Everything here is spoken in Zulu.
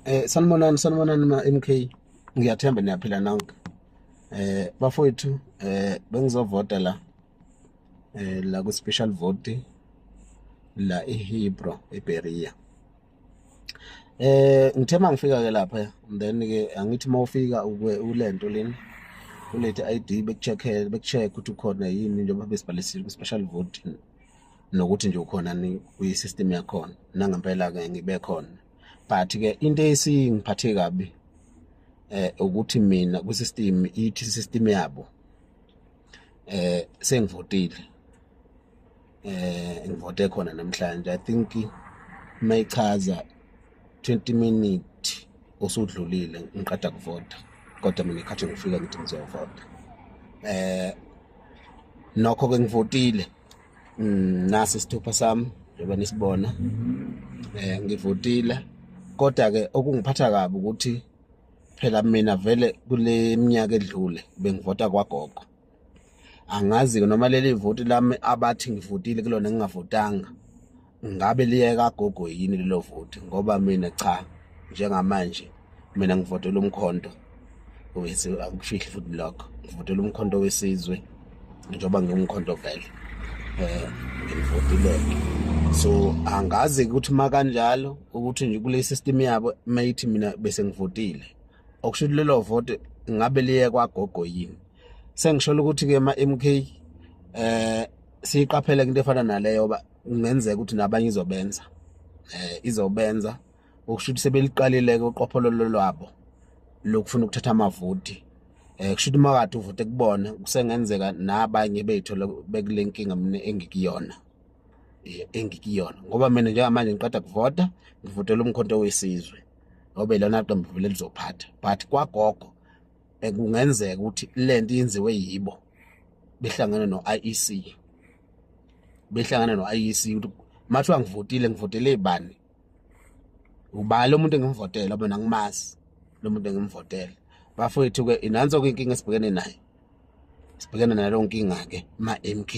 Sanibonani, sanibonani ma MK. Ngiyathemba niyaphila nonke. Bafowethu, bengizovota la la ku special vote la eHebron eBerea. Ngithe mangifika ke lapha, then ke angithi mawufika ulento leni, ulethe ID, bekucheck, bekucheck ukuthi ukhona yini njengoba besibhalisile ku special vote, nokuthi nje ukhona ni kwi system yakhona. Nangempela ke ngibe khona, but ke into esingiphathe kabi ukuthi mina ku system, ithi system yabo sengivotile, ngivote khona namhlanje. I think mayichaza 20 minute osudlulile ngiqeda kuvota, kodwa mina ikhathi ngifika ngithi ngizovota, nokho ke ngivotile. Nasi isithupha sami njengoba nisibona, ngivotile, kodwa ke okungiphatha kabi ukuthi phela mina vele kule minyaka edlule bengivota kwagogo. Angazi noma leli voti lami abathi ngivotile kulona ngingavotanga ngabe liye kagogo yini lelo voti, ngoba mina cha, njengamanje mina ngivotela uMkhonto wesizwe, angikufihli futhi lokho, ngivotela uMkhonto weSizwe njengoba ngiwumkhonto vele, ngivotile. So angazi ukuthi makanjalo ukuthi nje kule system yabo mayithi mina bese ngivotile, okusho ukuthi lelo vote ngabe liye kwagogo yini. Sengisho ukuthi ke ma MK siyiqaphele into efana naleyo, ba kungenzeka ukuthi nabanye izobenza, izobenza, okusho ukuthi sebeliqalile ke uqophololo lwabo lokufuna ukuthatha amavoti. Kusho ukuthi makade uvote kubona, kusengenzeka nabanye beyithola bekule nkinga mina engikuyona, engikuyona, ngoba mina njengamanje ngiqeda kuvota, ngivotela uMkhonto weSizwe ngoba ilona qembu vele lizophatha, but kwagogo kungenzeka ukuthi lento yenziwe yibo behlangene no-IEC, behlangana no-IEC, ukuthi mathiwa ngivotile, ngivotele bani, ubani lo muntu engimvotela, bona ngimazi lo muntu engimvotela. Bafowethu ke, inanso ke inkinga esibhekene nayo, sibhekene naleyo nkinga ke ma MK.